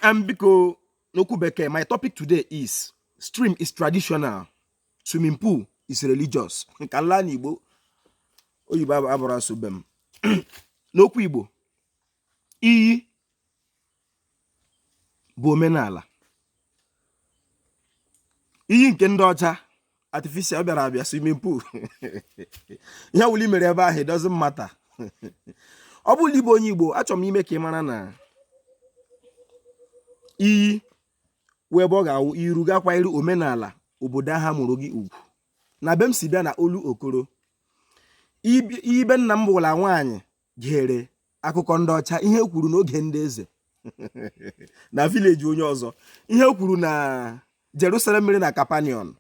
Biko, n'okwu bekee, my topic today is stream is traditional, swimming pool is religious. Ka m laa n'Igbo, oyibo abụrụ asụ be m. N'okwu Igbo, iyi bụ omenala. Iyi nke ndị ọcha, artificial, bịara abịa, swimming pool, ihe ọbụla i mere ebe ahụ, it doesn't matter. Ọ bụrụ ị bụ onye Igbo, achọrọ m ime ka ị mara na iyi wee ebe ọ ga-awụ iru ga-akwanyere omenala obodo ahụ mụrụ gị ugwu. Na be m si bịa na Olu Okoro, iyi be nna m bụla nwaanyị gere akụkọ ndị ọcha, ihe e kwuru n'oge ndị eze na village onye ọzọ, ihe e kwuru na Jerusalem mere na Capernaum.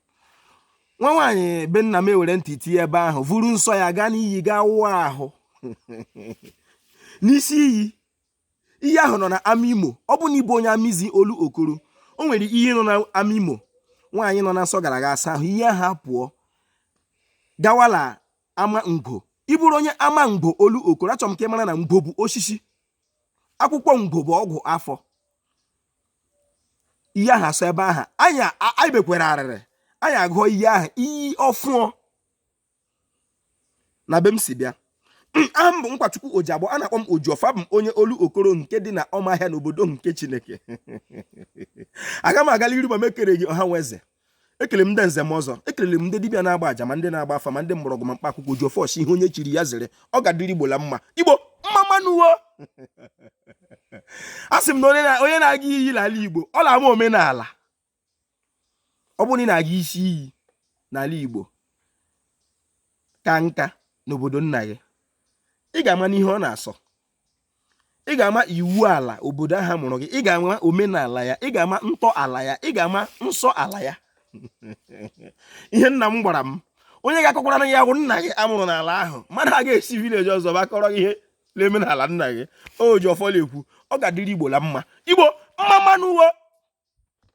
Nwa nwaanyị be nna m ewere ntị tinye ebe ahụ, vuru nsọ ya gaa n'iyi, gaa wụọ ahụ n'isi iyi. Iyi ahụ nọ na Amaimo. Ọ bụ na ị bụ onye Amizi Olu Okoro, o nwere iyi nọ na Amaimo. Nwaanyị nọ na nsọ gara aga asa ahụ, iyi ahụ apụọ gawala Ama Ngwo. Ị bụrụ onye Ama Ngwo Olu Okoro, achọrọ m ka ị mara na ngwo bụ osisi, akwụkwọ ngwo bụ ọgwụ afọ. Iyi ahụ asọ ebe ahụ, anyị bekwere arịrị, anyị agụọ iyi ahụ iyi ọfụọ. Na be m si bịa, aha m bụ Nkwachukwu Ojiagbọ, a na-akpọ m Ojiọfọ. Abụ m onye Olu Okoro nke dị na Ọmahịa n'obodo nke Chineke. Aga m agala iru ma m ekeleghị ọha nwe eze. Ekele m ndị nze m ọzọ, ekelele m ndị dibịa na-agba aja, ma ndị na-agba afa, ma ndị mgbọrọgwụ, ma mkpa akwụkwọ. Ojiọfọ sị ihe onye chiri ya zere. Ọ ga-adịrị Igbo la mma. Igbo mma mma nụ o. A sị m na onye na-aga iyi n'ala Igbo, ọ na-ama omenala. Ọ bụrụ na ị na-aga isi iyi n'ala Igbo ka nka n'obodo nna gị, ị ga-ama n'ihe ọ na-asọ, ị ga-ama iwu ala obodo ahụ mụrụ gị, ị ga-ama omenala ya, ị ga-ama ntọala ya, ị ga-ama nsọ ala ya. Ihe nna m gwara m, onye ga-akọkwara ya bụ nna gị amụrụ n'ala ahụ. Mmadụ a ga-esi village ọzọ ba kọrọ gị ihe na-eme n'ala nna gị. Ojiọfọ na-ekwu, ọ ga-adịrị Igbo la mma. Igbo mma mma nụ o.